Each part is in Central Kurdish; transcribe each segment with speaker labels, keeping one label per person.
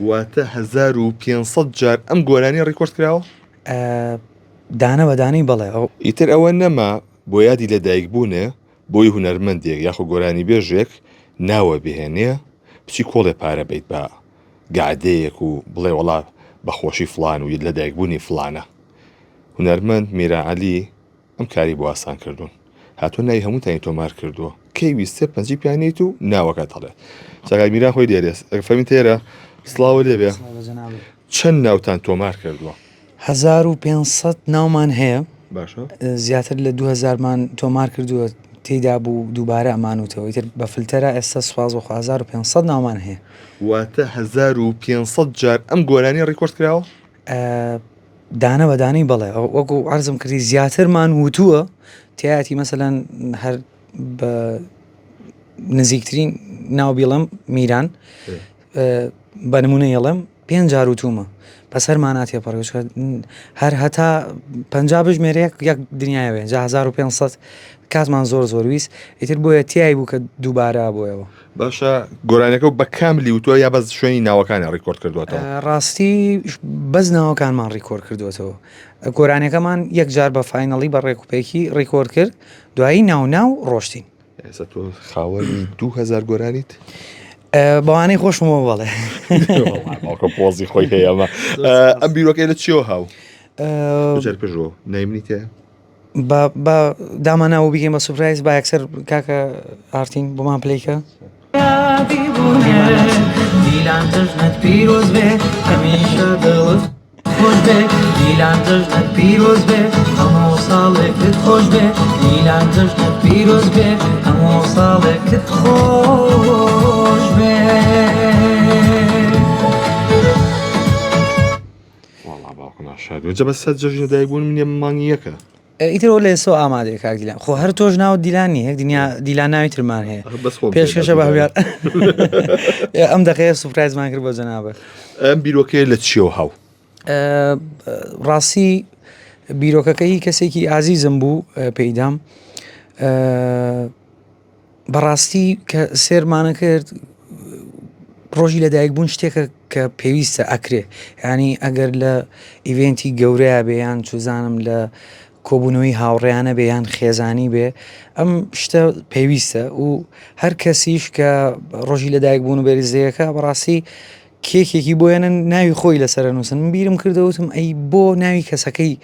Speaker 1: واتە 1500 جار ئەم گۆرانیە ڕیکۆرد کراوە؟
Speaker 2: دانە بە دانەی بەڵێ.
Speaker 1: ئیتر ئەوە نەما بۆ یادی لەدایک بوونێ بۆی هونەرمەندێک یاخۆ گۆرانیبێژێک ناوە بهێنێ بچی کۆڵێ پارە بەیت بە گەعدەیەک و بڵێ وەڵا بە خۆشی فڵان و لەدایک بوونی فڵانە هونەرمەند میرا عەلی ئەم کاری بۆ ئاسان کردوون هاتووە ناوی هەمووتانی تۆمار کردووە کەی ویستێ پەنجی پیانیت و ناوەکەت هەڵێت چاکای میران خۆی لێرێس فەرمی تێرە سڵاوە لێبێ چەند ناوتان تۆمار کردووە؟
Speaker 2: 1500 ناومان هەیە
Speaker 1: باشە
Speaker 2: زیاتر لە 2000مان تۆمار کردووە تێدا بوو دووبارە ئەمانوتەوە ئیتر بە فلتەرە ئێستا سوپاس بۆ خوا 1500 ناومان هەیە
Speaker 1: واتە 1500 جار ئەم گۆرانی ڕیکۆرد کراوە؟
Speaker 2: دانە بە دانەی بەڵێ وەکو عەرزم کردی زیاترمان وتووە تایەتی مەسەلەن هەر بە نزیکترین ناو بیڵم میران بە نمونە یڵم پێ جار وتومە بەسەرمانا تێپەڕی هەر هەتا پ بژمێرەیەک یەک دنیاوێ جا 1500 کاتمان زۆر زۆر ویست ئیتر بۆیە تای بوو کە دووبارە بۆیەوە
Speaker 1: باشە گۆرانیەکە بە کاملی وتووە یا بەس شوێنی ناوەکانی ڕیکۆرد کردووەتەوە؟
Speaker 2: ڕاستی بەس ناوەکانمان ڕیکۆرد کردووەتەوە گۆرانیەکەمان یەک جار بە final ی بە ڕێکوپێکی ڕیکۆرد کرد دوایی ناو ناو ڕۆشتین.
Speaker 1: ئێستا تۆ خاوەنی 2000 گۆرانیت؟
Speaker 2: بەوانەی خۆشمەوە بەڵێ.
Speaker 1: باوکە پۆزی خۆی هەیە ئەمە ئەم بیرۆکەی لە چیەوە هاو؟ جار پێشەوە نایمنی تێ؟
Speaker 2: با با دامانا و بیکەین بە surprise با یەکسەر کاکە ئارتین بۆمان play کە.
Speaker 3: دیلان جەژنت پیرۆز بێ هەمیشە دڵت خۆش بێ دیلان جەژنت پیرۆز بێ هەموو ساڵێکت خۆش بێ دیلان جەژنت پیرۆز بێ هەموو ساڵێکت خۆش بێ.
Speaker 1: وەڵا باوکم ناشاد بوو جا بەس سەر جەژنە دایک بوون منە مانگی یەکە.
Speaker 2: ئیتر ئەوە لە ئێستەوە ئامادەیە کاک دیلان خۆ هەر تۆش ناوت دیلان نییە یەک دنیا دیلان ناوی ترمان هەیە
Speaker 1: ئەخ بەس خۆم
Speaker 2: پێشکەشە بە
Speaker 1: پێدا
Speaker 2: هەویار ئەم دەقەیە surprise مان کرد بۆ جەنابت.
Speaker 1: ئەم بیرۆکەیە لە چیەوە هاو؟
Speaker 2: ڕاستی بیرۆکەکە هی کەسێکی ئازیزم بوو پێیدام بەڕاستی کە سێرمانە کرد ڕۆژی لەدایک بوون شتێکە کە پێویستە ئەکرێ ینی ئەگەر لە event ی گەورەیە بێ یان چوزانم لە کۆبوونەوەی هاوڕێیانە بێ یان خێزانی بێ ئەم شتە پێویستە و هەر کەسیش کە ڕۆژی لەدایک بوون و بەریزەیەەکە بەڕاستی کێکێکی بۆ هێنن ناوی خۆی لەسەر نووسن من بیرم کردەوە وتم ئەی بۆ ناوی کەسەکەی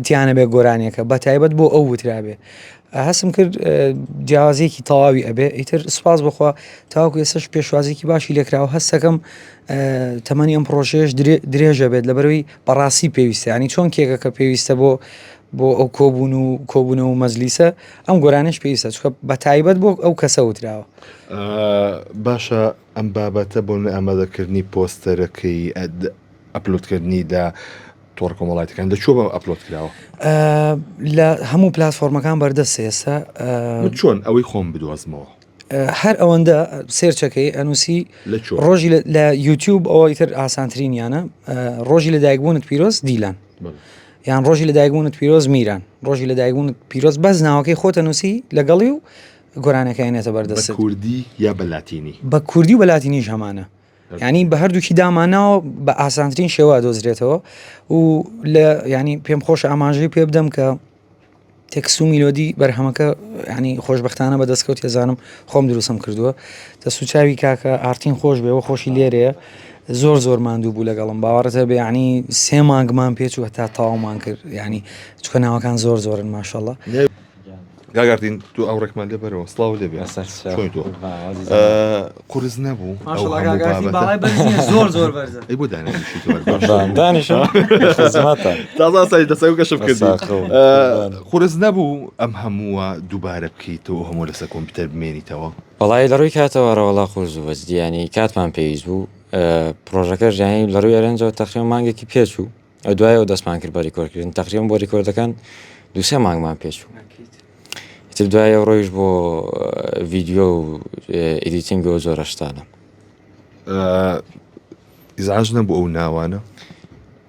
Speaker 2: تیانە بێ گۆرانیەکە بە تایبەت بۆ ئەو وترابێ هەستم کرد جیاوازیەکی تەواوی ئەبێ ئیتر سوپاس بخوا تاوەکو ئێستش پێشوازێکی باشی لێکراوە هەستەکەم تەمەنی ئەم پرۆژەیەش درێژە بێت لەبەرەوەی بەڕاستی پێویستە ینی چۆن کێکەکە پێویستە بۆ بۆ ئەو کۆبوون و کۆبوونەوە و مەجلیسە ئەم گۆرانیش پێویستە چونکە بە تایبەت بۆ ئەو کەسە وتراوە.
Speaker 1: باشە ئەم بابەتە بۆ نمونە ئامادەکردنی پۆستەرەکەی upload کردنی لە تۆڕە کۆمەڵایەتەکان لە کوێ بە upload کراوە؟
Speaker 2: لە هەموو پلاتفۆرمەکان بەردەستە ئێستا.
Speaker 1: من چۆن ئەوەی خۆم بدۆزمەوە؟
Speaker 2: هەر ئەوەندە search ەکەی ئەنووسی ڕۆژی لە یوتیوب ئەوە ئیتر ئاسانترینیانە ڕۆژی لەدایکبوونت پیرۆز دیلان یان ڕۆژی لەدایکبوونت پیرۆز میران ڕۆژی لەدایکبوونت پیرۆز بەس ناوەکەی خۆتە نووسی لەگەڵی و گۆرانەکە ئەنێتە بەردەست
Speaker 1: بە کوردی یا بە لاتینی؟
Speaker 2: بە کوردی و بە لاتینیش هەمانە ینی بە هەردووکی داماناوە بە ئاسانترین شێوە دۆزرێتەوە و لە ینی پێم خۆش ئاماژەی پێ بدەم کە تێکست و میلۆدی بەرهەمەکە ینی خۆشببختانە بە دەستکەوت ێزانم خۆم دروستم کردووە دەست و چاوی کاکە ئارتین خۆش بێەوە خۆشی لێرەیە زۆر زۆر ماندوو بوو لەگەڵم باوەڕتە بێ ینی سێ مانگمان پێچوو هەتا تەواومان کرد ینی چکە ناوەکان زۆر زۆرن ماشەڵە
Speaker 1: کاک ئارتین تۆ ئاوڕێکمان لێ بەرەوە سڵاو لێ بێ چۆنی تۆ قورس نەبوو ئەو هەموو بابەتە
Speaker 2: زۆر زۆر بەرزە
Speaker 1: ئەی بۆ دانیشی تۆ
Speaker 4: دانیشم خزمەتە
Speaker 1: تازە ئاسایی دەسەکە کەشف کردی قورس نەبوو ئەم هەمووە دووبارە بکەیتەوە هەموو لەسەر کۆمپیوتەر بمێنیتەوە
Speaker 4: وەڵی لە ڕووی کاتەوە ڕەوەڵا قورس بوو بەجدی ینی کاتمان پێویست بوو پرۆژەکەش یانی لە ڕووی ئەرەنجەوە تەقریبا مانگێکی پێچوو ئەو دوای ئەو دەستمان کرد بە ریکۆردکردن تەقریبا بۆ ریکۆردەکان دوسێ مانگمان پێچوو ئیتر دوای ئەو ڕۆیش بۆ ڤیدیۆ و editing و زۆرە شتانە
Speaker 1: ئیزعاج نەبوو ئەو ناوانە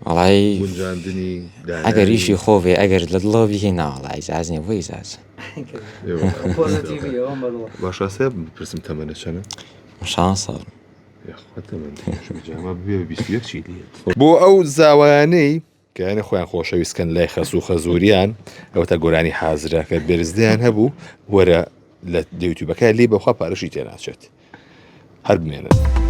Speaker 4: وەڵای
Speaker 1: گونجاندنی
Speaker 4: ئەگەر ئیشی خۆ بێ ئەگەر لە دڵەوە بیکەی ناوەڵا ئیزعاج نییە بۆ ئیزعاج
Speaker 1: باشە سێ پرسم تەمەنە چەنە
Speaker 4: شان ساڵ.
Speaker 1: بۆ ئەو زاوایانەی کە یانە خۆیان خۆشەویست کەن لای خەسوو خەزوریان ئەوەتا گۆرانی حازرە کە بێرزدەیان هەبوو وەرە لە یوتیوبەکە لێ بەخوا پارەشی تێناچێت هەر بمێنن.